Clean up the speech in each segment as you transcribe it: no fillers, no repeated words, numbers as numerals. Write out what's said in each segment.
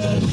Thank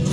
you.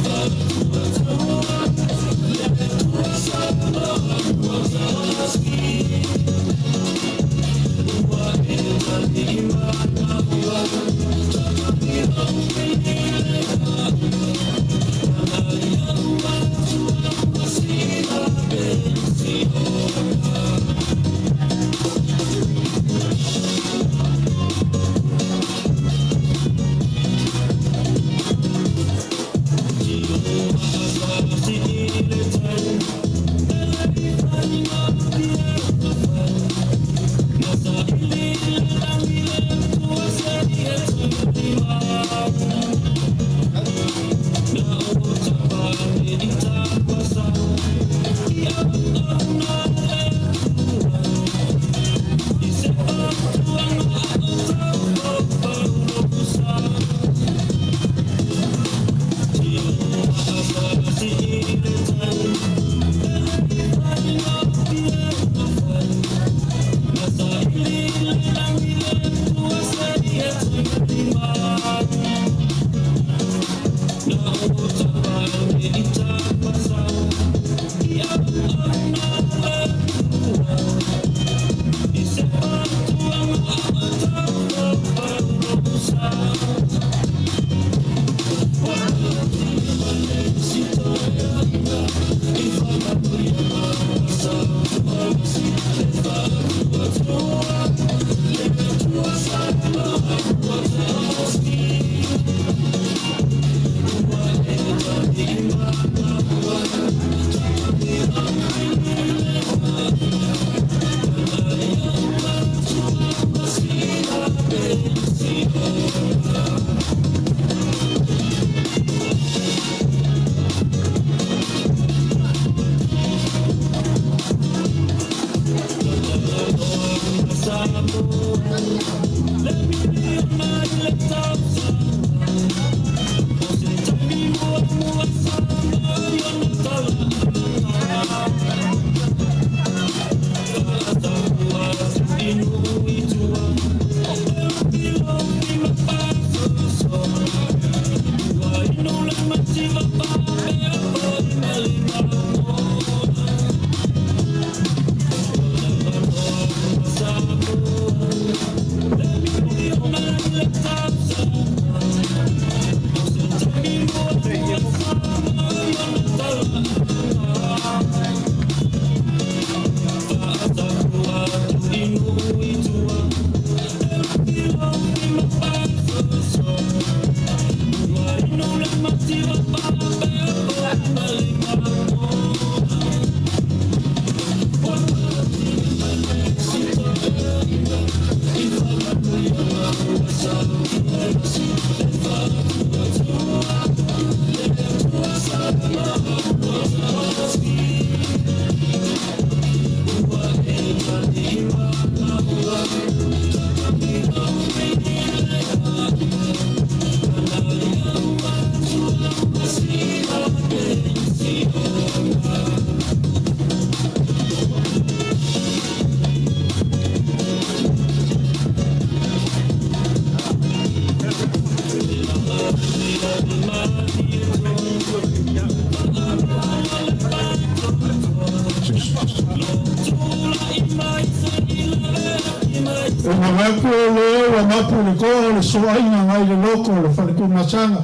Le soaina ngai le loko le falekumasaga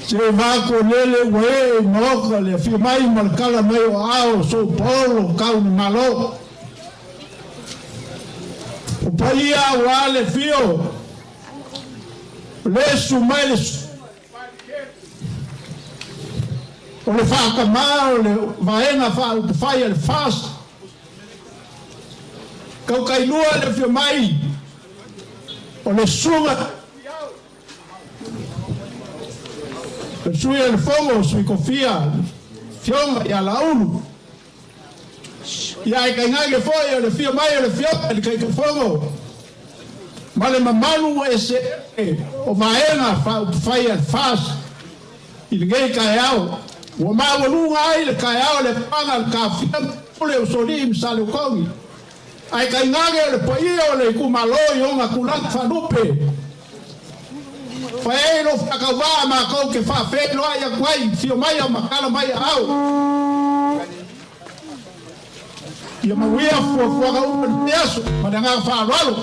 se vako lele ua ee maoka le afio mai ma le kala mai o ao so paolo kau ni malo o paia ua le fio le su mai le o le whakamā o le vaenga whaupawhai a le fast kau kailua le fio mai o le suga le sui le fogo sui kofia fionga ia laulu ia e kainga foi o le fio mai o le fio le kai fogo ma le mamalu e se o vaenga whaupawhai a le fast i le ngei kai au ua maualuga ai le kaeao le paga le kafia pule o solii ma saleokogi ae kaigage o le paia o le itumālō i ona tulaga faalupe fae ai o faakauvā makou ke faafeiloai aku ai fio mai a makala mai aao. Ia mauia fuafuaga uma i le aso ma le agaga faaaloalo.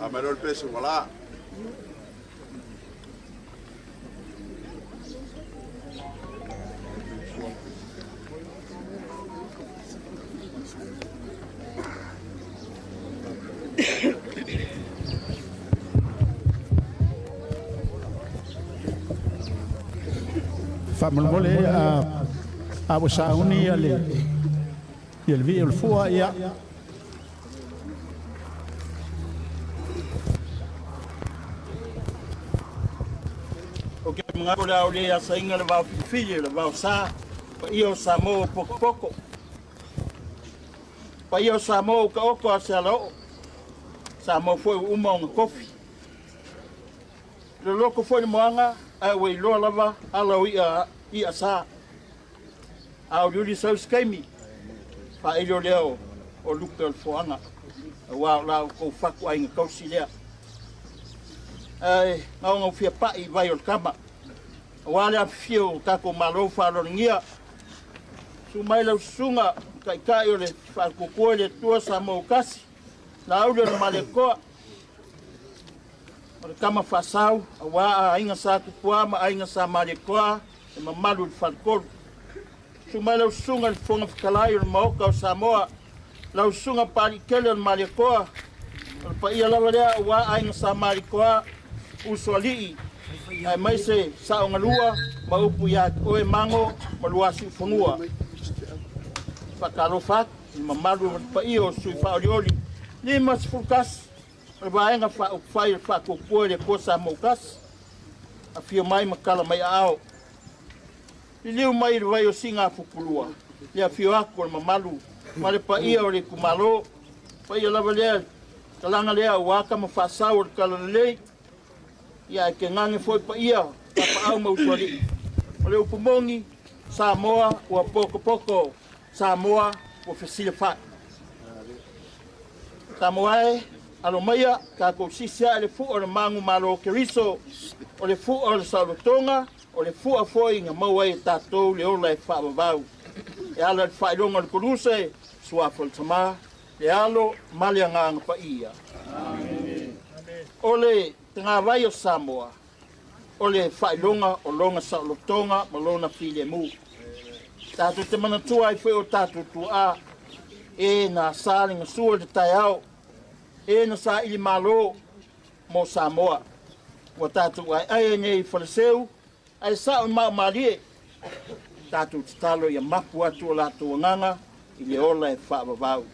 Amaro le pese wala. Faamolemole a ua sauni ia le ia le vii o le fua ia. O ke mga o le au le asainga le vao filifili le vao sa pa ia o Samoa o pokopoko. Pa ia o Samoa o ka oko a se ala oo. Samoa foi o uma o nga kofi. Le loko foi le moanga a ua iloa lava ala o ia ia sa. A o liuli sau skaimi faailo lea o lupe o le foaga auā o la outou fatu aiga tausi lea. Ae gaogaufia pa'i vai o le kama auā le afifio o tatou malo faaaloalogia. Susu mai lau susuga taita'i o le Faatuatua i le Atua Samoa ua Tasi, Laauli o le Malietoa, o le tama faasau auā aiga Sa Tupuā ma aiga Sa Malietoa, le mamalu i le faletolu. Susu mai lau susuga i le Fofoga Fetalai o le Maota o Samoa, lau susuga Papaliitele o le Malietoa, o le paia lava lea auā aiga Sa Malietoa, usoalii aemaise saogalua ma upu ia te oe Mago ma Luasiufanua. Faatalofa atu i le mamalu ma le paia o sui faaolioli 51 o le Vaega Faaupufai o le Faatuatua i le Atua Samoa ua Tasi, afio mai ma tala mai aao. Liliu mai i le vai o Sigafupulua, le afio atu o le mamalu ma le paia o le itumalo, paia lava lea, talaga lea aua tama faasau o le talalelei, ia ae tainane foi paia tapaau ma usoalii. O le upu moni, Samoa ua potopoto, Samoa ua fesilafai. Samoa e, alo maia, tatou sisi ae le fua o le magu malo o Keriso, o le fua o le saolotoga, o le fua foi na maua ai e tatou le ola e faavavau. E ala i le faailoga o le Koluse, Suafa o le Tama, le Alo ma le Agaga Paia. O le tagavai o Samoa, o le faailoga o lona saolotoga ma lona filemu. Tatou te manatua ai foi o tatou tuaa, e na sa le gasua i le taeao, e na saili malo mo Samoa. Ua tatou aeae ai nei i Faleseu, ae sao i Maomalie, tatou tatalo ia mapu atu o latou agaga i le ola e faavavau.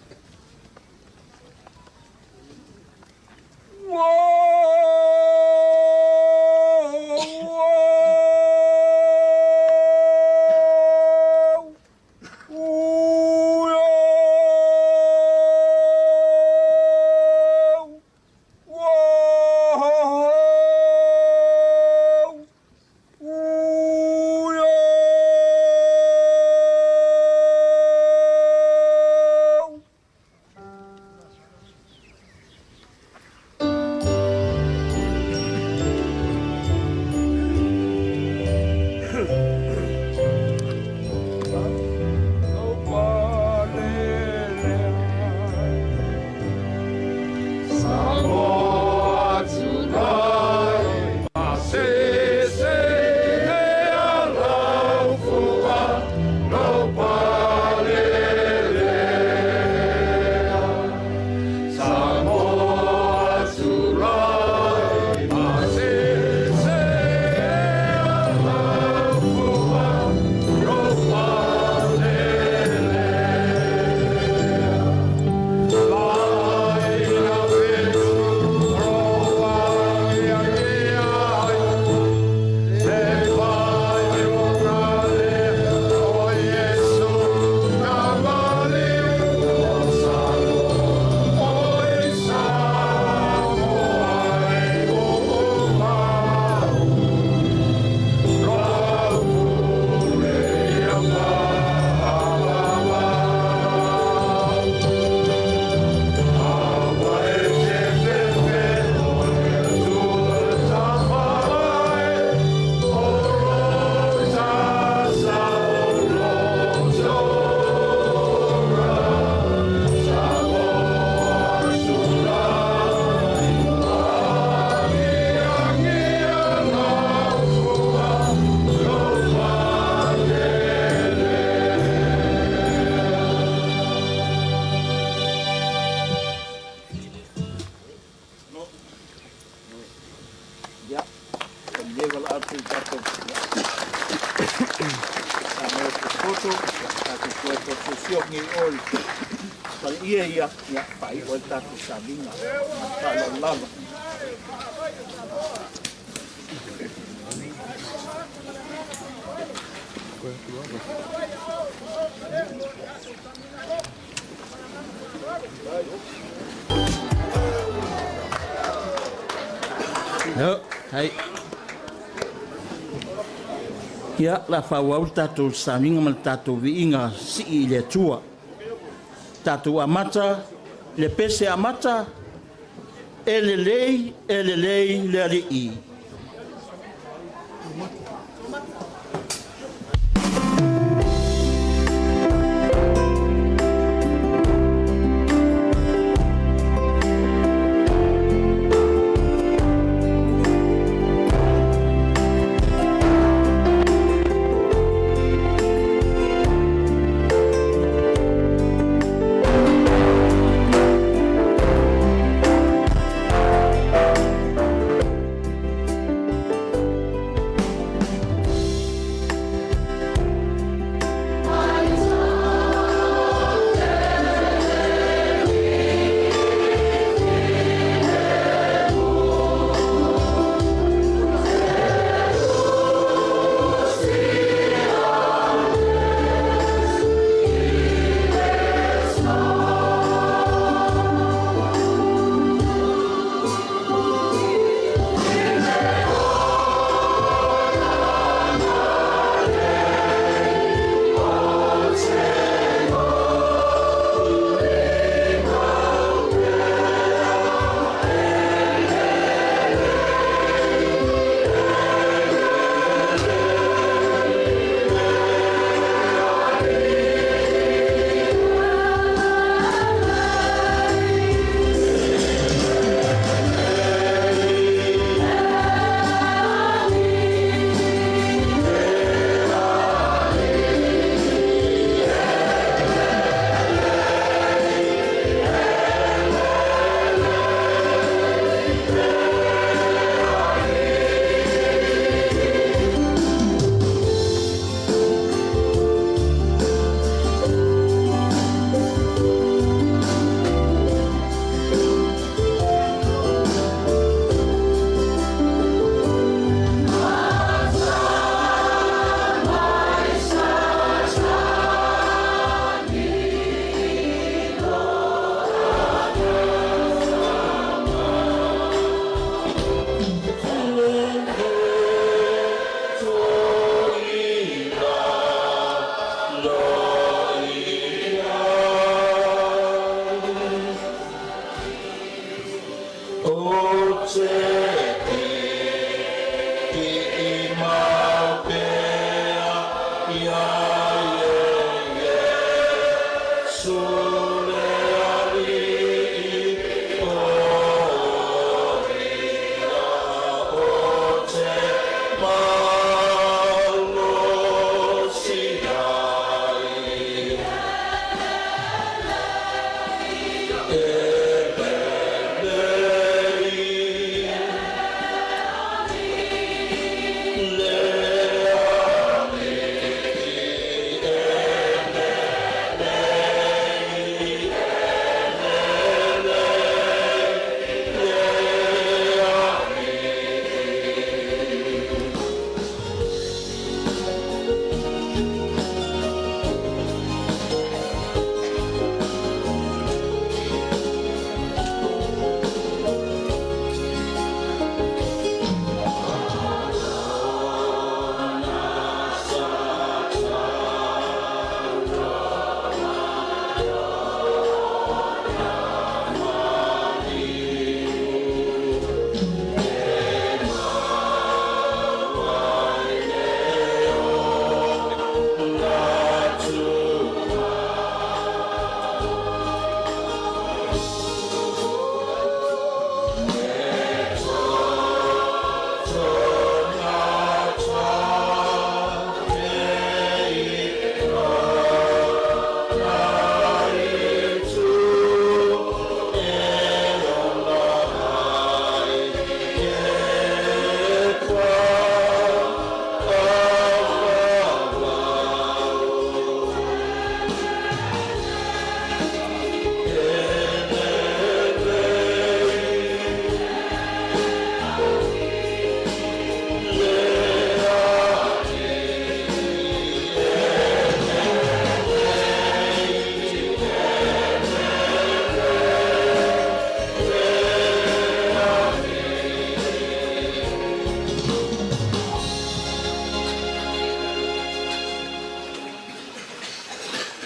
Faamalo poto, tatou toe tososia nei o i faleie ia, ia faaiu ai le tatou sauniga. Faaaloalo lava. Hai. Ia, la faaauau le tatou sauniga ma le tatou viiga sii i le Atua. Tatou amata le pese amata, “E lelei, e lelei le Alii.”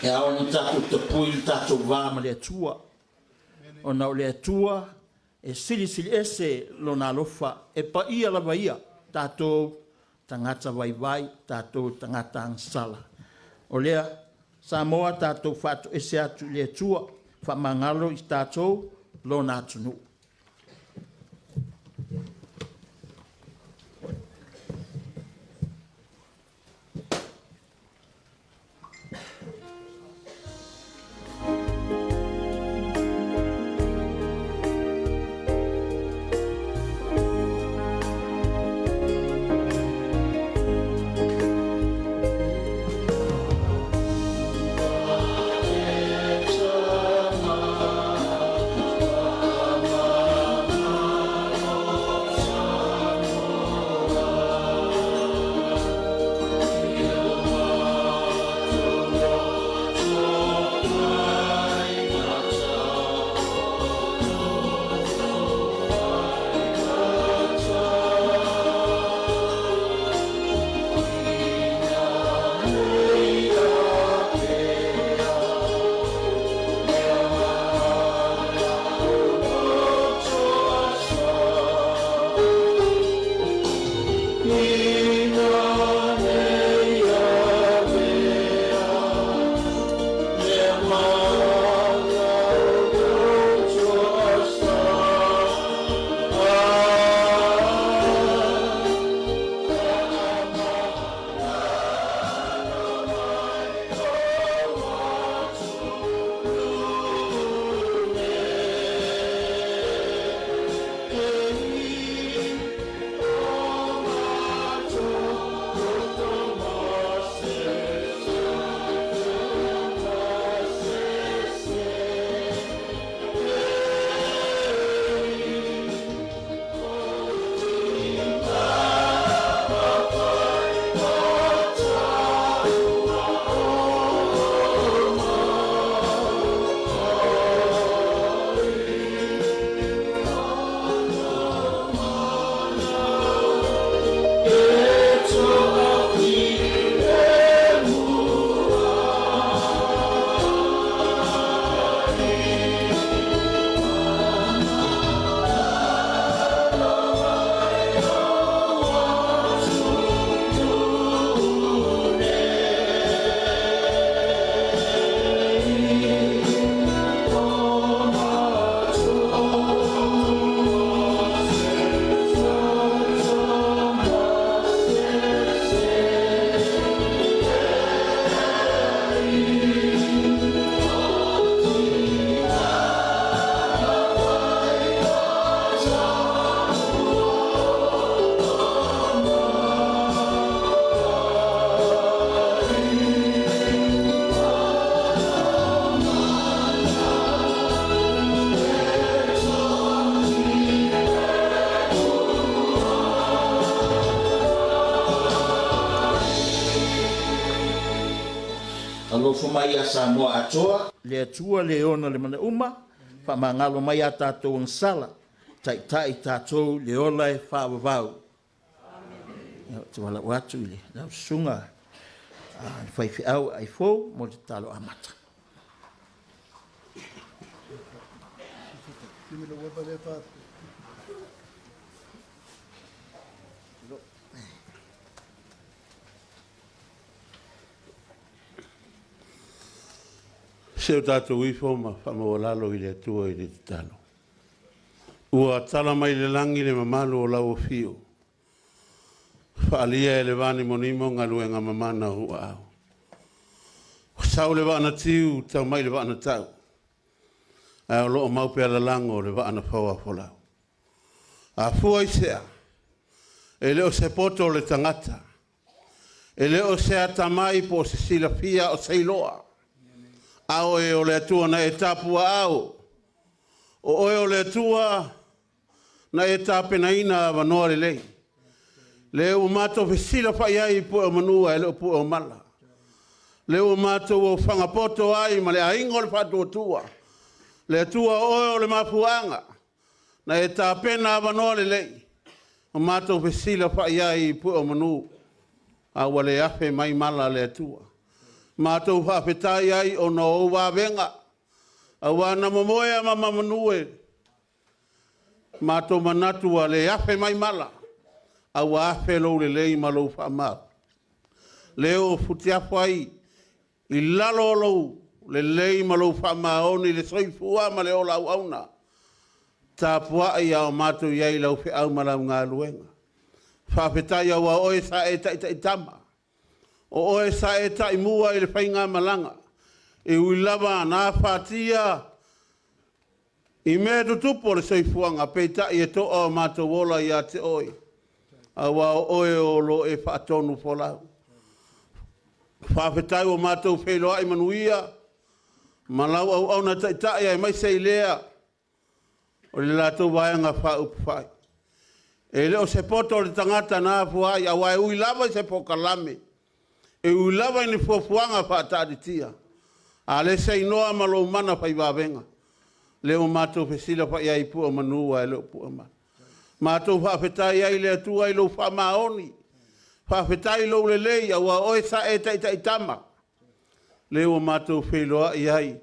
E ao ona tatou tapui le tatou va ma le Atua, ona o le Atua e silisili ese Lona alofa, e paia lava Ia, tatou tagata vaivai, tatou tagata agasala. O lea, Samoa, tatou faatoese atu i le Atua, faamagalo i tatou Lona atunuu. Alofa mai ia Samoa atoa, le Atua le ona le manauma, faamagalo mai a tatou agasala, taitai tatou le ola e faavavau. Amen. Te walau atu i le lau susuga le faifeau ai fou mo le tatalo amata. Se o tatou ifo ma faamaualalo i le Atua i le tatalo. Ua tala mai le lagi le mamalu o lau afio, faalia e le vanimonimo galuega mamana o ou aao. Ua sau le vaa na tiu, tau mai le vaa na tau, ae o loo mau pea lalago le vaa na fauafolau. A fua i sea, e le o se poto o le tagata, e le o se atamai po o se silafia o se iloa, a oe o le Atua na e tapuaao, o oe o le Atua na e tapenaina avanoa lelei. Le ua matou fesilafa'i ai i pue o manu ae le o pue o mala. Le ua matou ofaga poto ai ma le aiga o le Faatuatua. Le Atua o oe o le mafuaaga na e tapena avanoa lelei, ma matou fesilafa'i ai i pue o manu, a ua le afe mai mala a le Atua. Matou faafetai ai ona o ou vavega, auā na momoe a mamanu e matou manatu ua le afe mai mala, a ua afe lou lelei ma lou faamau. Lea ua futiafu ai i lalo o lou lelei ma lou faamaoni le soifua ma le ola auauna, tapuai a o matou i ai i lau feau ma lau galuega. Faafetai aua o oe sa e taitaitama, o oe sa e taimua i le faigamalaga, e ui lava na afatia i mea tutupu o le soifuaga, peitai e to'a o matou ola ia te oe, aua o oe o lo o e faatonufolau. Faafetai ua matou feiloai manuia ma lau auauna taitai aemaise i lea o le latou Vaega Faaupufai. E le o se poto o le tagata na afua ai, aua e ui lava i se polokalame, e ui lava i ni fuafuaga faataatitia, a o le se igoa ma lou mana fai vavega, lea ua matou fesilafai ai i pue o manu ae le o pue o mala. Matou faafetai ai i le Atua i lou faamaoni, faafetai i lou lelei, aua o oe sa e taitaitama, lea ua matou feiloai ai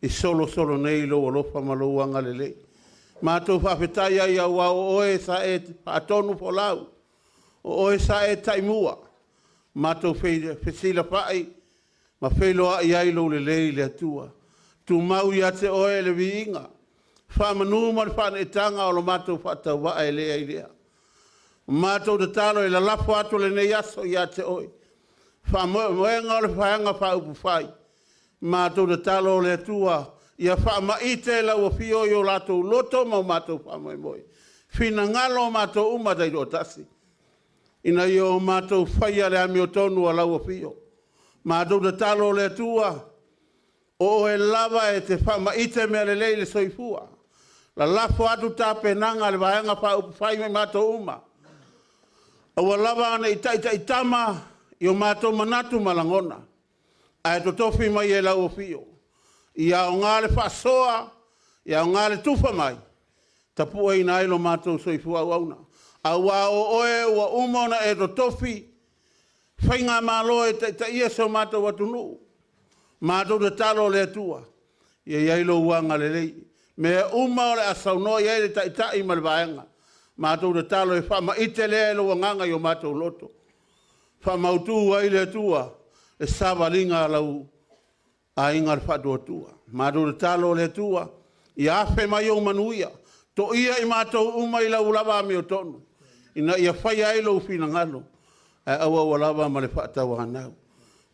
e solosolo nei lou alofa ma lou agalelei. Matou faafetai ai aua o oe sa e faatonufolau, o oe sa e taimua, matou fesilafai ma feiloai ai lou lelei i le Atua. Tumau ia te oe le viiga, faamanu ma le faaneetaga o lo matou faatauvaa e lea i lea. Matou tatalo e lalafo atu lenei aso ia te oe, faamoemoega o le Vaega Faaupufai, matou tatalo le Atua ia faamaite lau afio i o latou loto ma o matou faamoemoe, finagalo o matou uma taitoatasi, ina ia o matou faia le amiotonu a lau afio. Matou tatalo le Atua, o oe lava e te faamaite mea lelei i le soifua. Lalafo atu tapenaga a le Vaega Faaupufai ma i matou uma, aua lava ne i taitaitama i o matou manatu ma lagona, ae totofi mai e lau afio, ia aoga le faasoa, ia aoga le tufa mai, tapueina ai lo matou soifua auauna, aua o oe ua uma ona e totofi faigamalo e taitaia si o matou atunuu. Matou tatalo le Atua, ia i ai lou agalelei. Mea uma o le a saunoa i ai le Taitai ma le Vaega, matou tatalo e faamaite lea e lou agaga i o matou loto, faamautu ai le Atua le savaliga a lau aiga o le Faatuatua. Matou tatalo le Atua, ia afe mai ou manuia, toia i matou uma i lau lava amiotonu, ina ia faia ai lou finagalo, ae aua ua lava ma le faatauanau.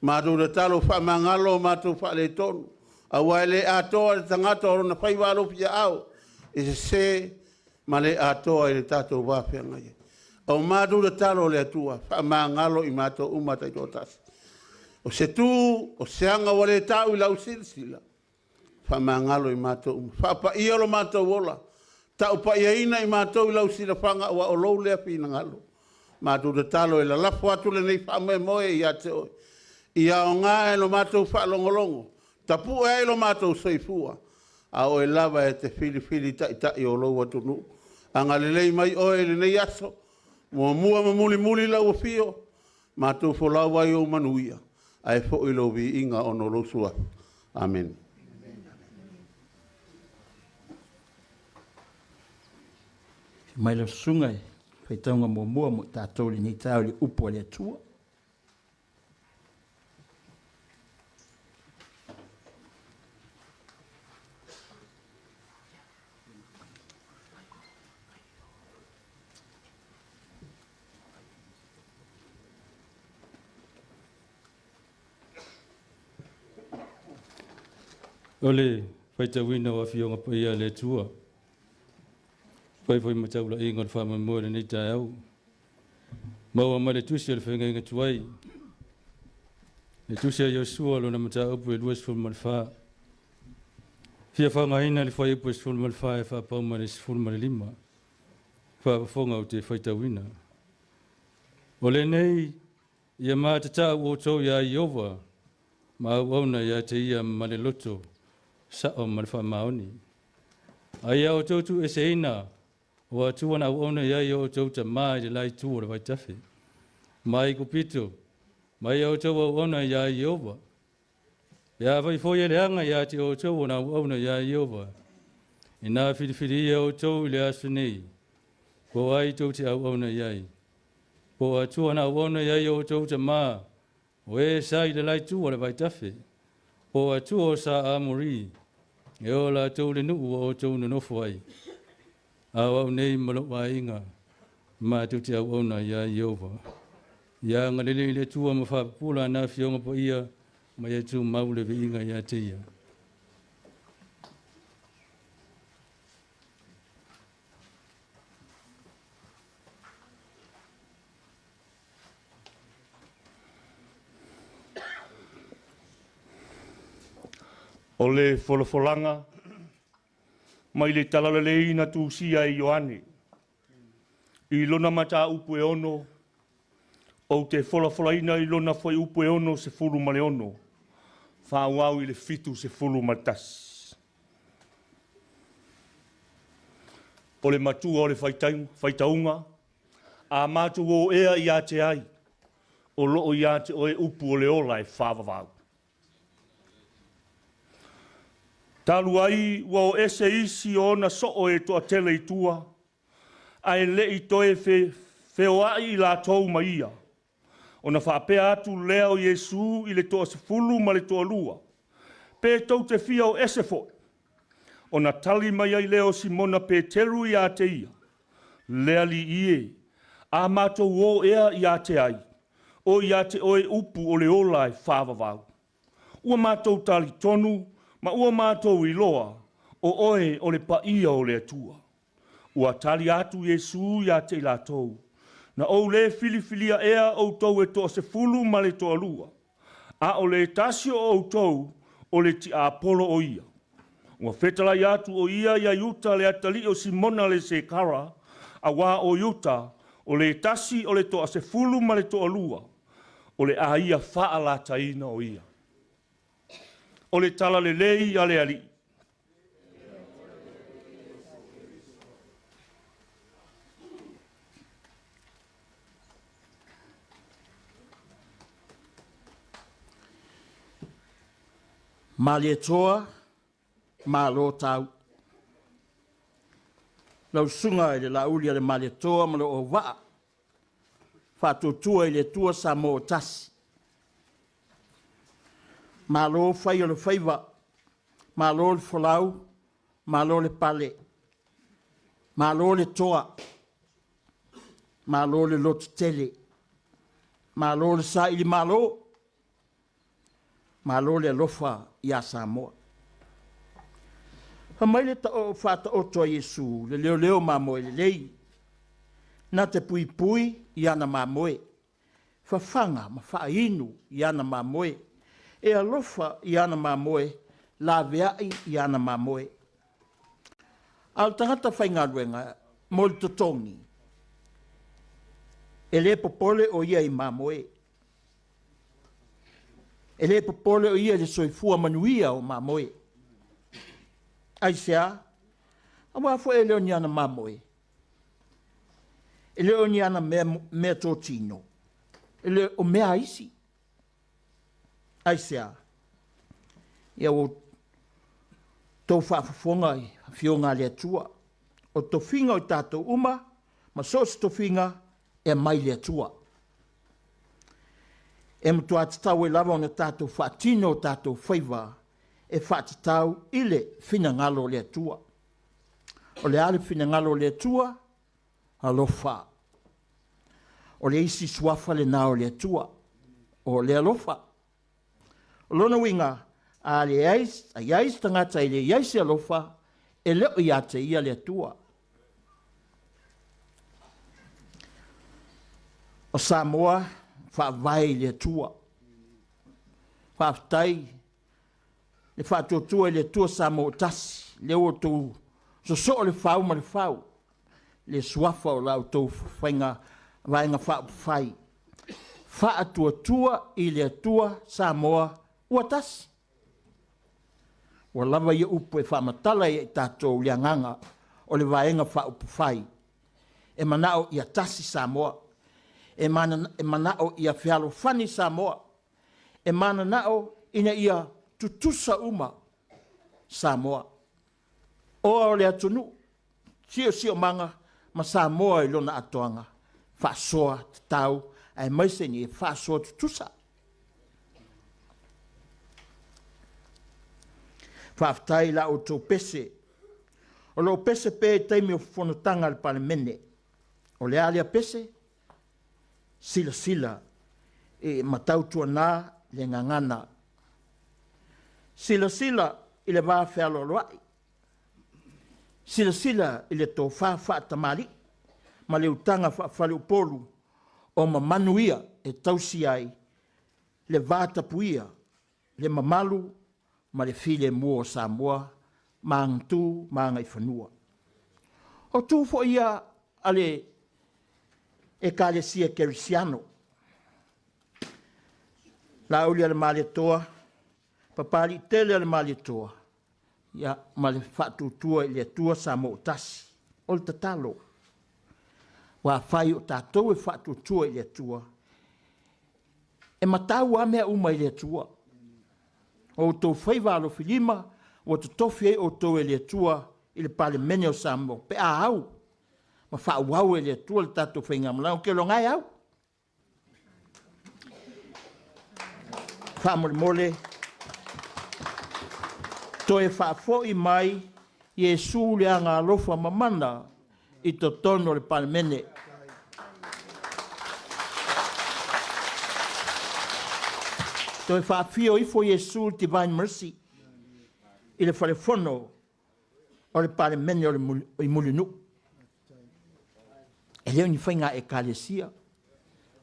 Matou tatalo faamagalo o matou faaletonu, aua e le atoa le tagata o lona faiva alofiaao e sese ma le atoa i le tatou va feagai ai. O matou tatalo le Atua, faamagalo i matou uma taitoatasi. O se tu, o se aga ua le tau i lau silasila, faamagalo i matou uma. Faapaia lo matou ola, taupaiaina i matou i lau silafaga aua o lou lea finagalo. Matou tatalo e lalafo atu lenei faamoemoe ia te oe, ia aoga i lo matou faalogologo, tapue ai lo matou soifua, a o oe lava e te filifili taitai o lou atunuu. Agalelei mai oe i lenei aso, muamua ma mulimuli lau afio, matou folau ai ou manuia, ae foi lou viiga ona o lou suafa. Amene. Mai le susuga i faitauga muamua mo i tatou lenei taeao i le upu a le Atua. O le faitauina o Afioga Paia a le Atua, fai foi ma taulaiga o le faamoemoe o lenei taeao, maua mai le tusi o le feagaiga tuai, le tusi a Iosua lona mataupu e 24. Fia faaaogaina le fuaiupu e 14 e faapau ma le 15, faafofoga ou te faitauina. O lenei ia matatau outou iā Ieova, ma auauna ia te ia ma le loto sa'o ma le faamaoni. A ia outou tuueseina o Atua na auauna i ai o outou tamā i le la itu o le vaitafe, mai Aikupito, ma ia outou auauna iā Ieova. Pe afai foi e leaga iā te outou ona auauna iā Ieova, ina filifilia outou i le aso nei, po o ai tou te auauna i ai. Po o Atua na auauna i ai o outou tamā, o e sa i le la itu o le vaitafe, po o Atua o sa Amori, e o latou le nuu ua outou nonofo ai. A o au nei ma lou aiga, matou te auauna iā Ieova. Ia agalelei le Atua ma faapupula ana afioga paia, ma ia tumau le viiga ia te ia. O le folafolaga mai le Talalelei na tusia e Ioane i lona mataupu e 6, ou te folafolaina i lona fuaiupu e 66, faaauau i le 71. O le matua o le faitauga, a matou o ea ia te ai, o loo ia te oe upu o le ola e whāvavau. Talu ai ua o ese isi o ona soo e toatele i tua, ae lei toe feoai i latou ma ia. Ona faapea atu lea o Iesu i le 12 ma le 22, pe tou te fia o ese foi. Ona tali mai ai lea o Simona Peteru ia te ia, le Alii e, a matou o ea ia te ai, o ia te oe upu o le ola e whāvavau. Ua matou talitonu ma ua matou iloa, o oe o le paia o le Atua. Ua tali atu Iesu ia te i latou, na ou le filifilia ea outou e 10 ma le 22, a o le tasi o outou o le tiapolo o ia. Ua fetalai atu o ia ia Iuta le atalii o Simona le Sekara, a wā o Iuta o le tasi o le 10 ma le 22, o le aia whaalataina o ia. O le talalelei a le Alii. Malietoa, malo tau. Lau susuga i le lauli a le Malietoa ma le auvaa, faatuatua i le Atua Samoa tasi. Malo fai o le faiva, malo le folau, malo le pale, malo le toa, malo le lototele, malo le saili malo, malo le alofa ia Samoa. Fa mai le ta'o faata'oto a Iesu le leoleo mamoe lelei, na te puipui i ana mamoe, fafaga ma faainu i ana mamoe, e alofa i ana mamoe, laveai i ana mamoe. A o le tagata faigaluega mo le totogi, e lē popole o ia i mamoe, e lē popole o ia i le soifua manuia o mamoe. Aisea? Auā foi e le o ni ana mamoe, e le o ni ana mea totino, e le o mea aisi. Aisea? Ia ua tou faafofoga i afioga a le Atua, o tofiga o tatou uma ma so o se tofiga e mai le Atua. E matuā tatau ai lava ona tatou faatino o tatou faiva e faatatau i le finagalo o le Atua. O le a le finagalo o le Atua? Alofa. O le isi suafa lenā o le Atua, o le alofa. O lona uiga, a leai a i ai se tagata e leai se alofa, e le o ia te ia le Atua. O Samoa faavae i le Atua. Faafetai le faatuatua i le Atua Samoa tasi, lea ua outou sosoo le fau ma le fau, le suafa o la outou faiga vaega faaupufai. Faatuatua i le Atua Samoa ua tasi. Ua lava ia upu e faamatala ai i tatou le agaga o le vaega faaupufai. E manao ia tasi Samoa, e manao ia fealofani Samoa, e mananao ina ia tutusa uma Samoa. Oa o le atunuu, siosiomaga ma Samoa i lona atoaga, faasoa tatau aemaise ina ia faasoa tutusa. Faafetai i la outou pese, o lo o pese pea i taimi o fonotaga a le Palemene. O le a lea pese? Silasila e matautuana le gagana. Silasila i le va fealoaloai. Silasila i le tofa faatamalii ma le utaga faafaleupolu o mamanu ia e tausi ai le vatapuia, le mamalu ma le filemu o Samoa ma agatū ma agaifanua. O tu foi ia a le Ekalesia Kerisiano. Laauli a le Malietoa, Papaliitele a le Malietoa, ia, ma le faatuatua i le Atua Samoa ua tasi. O le tatalo, ua afai o tatou e faatuatua i le Atua, e matau lava mea uma i le Atua. O outou faiva alofilima ua totofi ai outou e le Atua i le Palemene o Samoa, pe a au ma faaauau e le Atua le tatou faigamalaga. Ou te iloa e au. Faamolemole, toe faafoi mai Iesu le agaalofa mamana i totonu o le Palemene. Toe faafio ifo Iesu le Divine Mercy i le falefono o le Palemene o le i Mulinuu. E le o ni faiga ekalesia.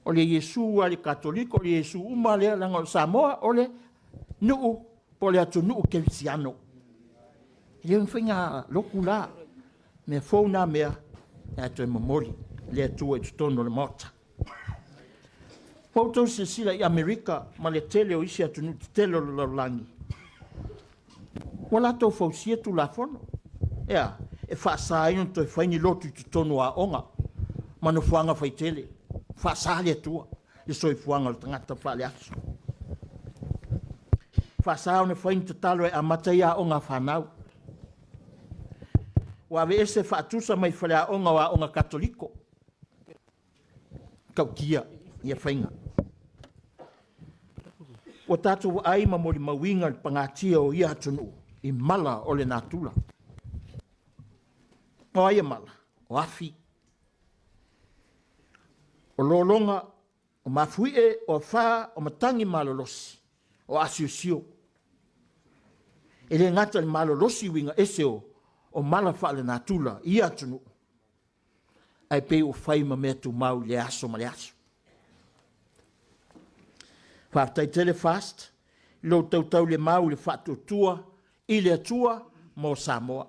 O le Iesu a le Katoliko, o le Iesu uma lea, leaga o Samoa, o le nuu po o le atunuu kerisiano. E le o ni faiga lotu la. Mea fou na mea, ae toe momoli le Atua i totonu o le Maota. Ua outou silasila i Amerika ma le tele o isi atunuu tetele o le lalolagi, ua latou fausia Tulafono. Ea, e faasa ai ona toe fai ni lotu i totonu o aoga ma nofoaga faitele. Faasa le Atua le soifuaga o le tagata faaleaso. Faasa ona fai ni tatalo e amata ai aoga a fanau. Ua aveese faatusa mai faleaoga o aoga Katoliko. Tautia ia faiga. Ua tatou vaai ma molimauina le pagatia o ia atunuu i mala o le natura. O ai ia mala? O afi, o lologa, o mafuie, o afa, o matagi malolosi, o asiosio. E le gata i le malolosi uiga ese o mala faalenatura i ia atunuu, ae pei ua fai ma mea tumau i le aso ma le aso. Faafetai tele FAST i lou tautaulemau i le faatuatua i le Atua mo Samoa.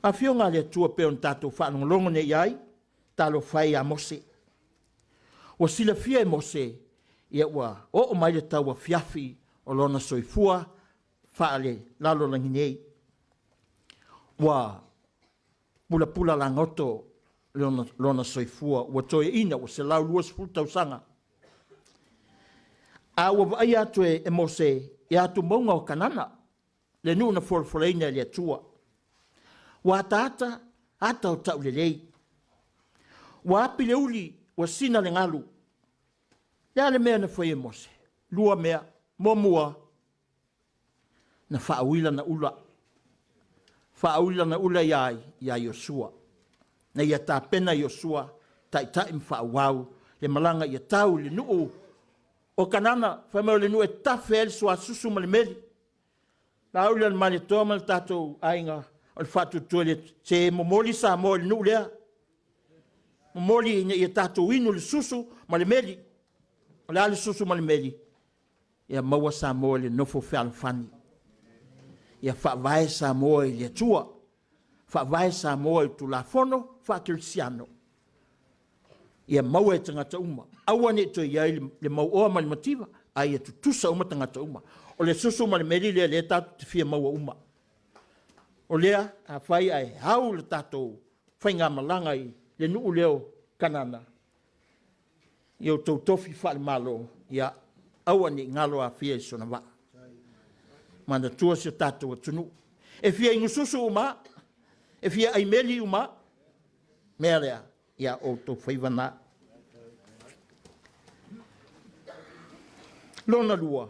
Afioga a le Atua pei ona tatou faalogologo nei ai, talofa e ia Mose. Ua silafia e Mose, ia ua oo mai le tauafiafi o lona soifua faalelalolagi nei. Ua pulapula lagoto lona soifua, ua toeaina, ua 120 tausaga. A ua vaaia atu e Mose i atumauga o Kanana, le nuu na folafolaina e le Atua. Ua ataata ata o taulelei. Ua api le uli, ua sina le galu. Le a le mea na fai e Mose? Lua mea. Muamua, na faaui lana ula. Faaui lana ula ia ai, ia Iosua. Na ia tapena Iosua, taitai ma faaauau le malaga ia tau i le nuu o Kanana, fai mai o le nuu e tafe ai le suasusu ma le meli. Lauli o le Malietoa ma le tatou aiga o le faatuatua i le se momoli Samoa i le nuu lea. Momoli ina ia tatou inu le susu ma le meli. O le a le susu ma le meli? Ia maua Samoa i le nofo fealofani. Ia faavae Samoa i le Atua. Faavae Samoa i Tulafono faakerisiano. Ia maua e tagata uma. Aua ne i toe i ai le mauoa ma le mativa, a ia tutusa uma tagata uma. O le susu ma le meli lea lea tatou te fia maua uma. O lea, afai ae au le tatou faigamalaga i le nuu lea o Kanana, i outou tofi faalemalo, ia Aua ne i galo Afia i sona vaa. Manatua si o tatou atunuu. E fia igususu uma, e fia aimeli uma, mea lea, ia outou faiva na. Lona lua,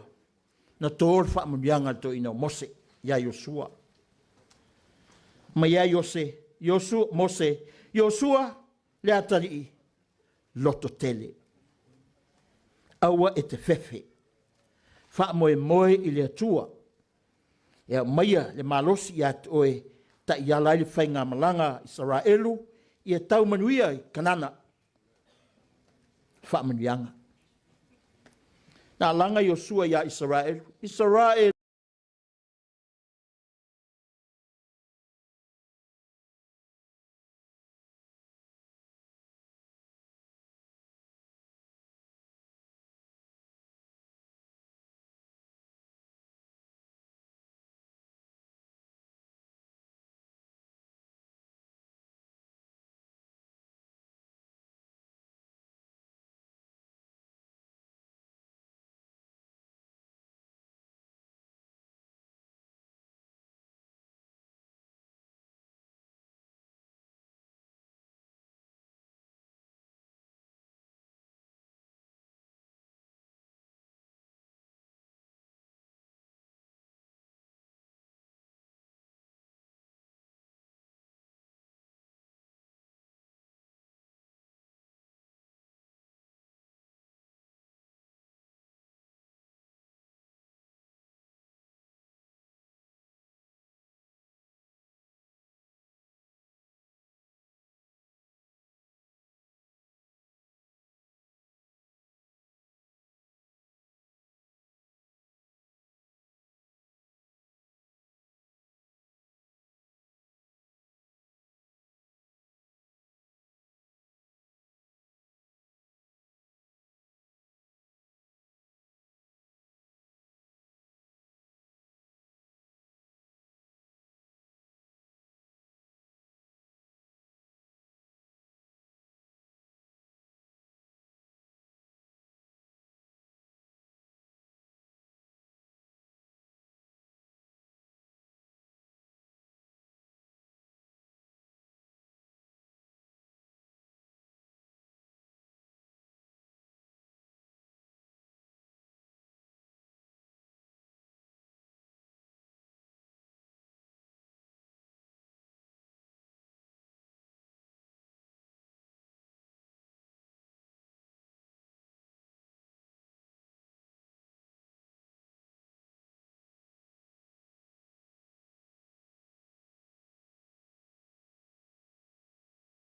na tō le faamanuiaga a le toeaina o Mose ia Iosua. Ma ia Iose, Iosua, Mose, Iosua le atalii, loto tele. Aua e te fefe, faamoemoe i le Atua e aumaia le malosi ia te oe taiala ai le faigamalaga a Isaraelu ia tau manuia i Kanana. Faamanuiaga. Na alaga Iosua ia Isaraelu, Isaraelu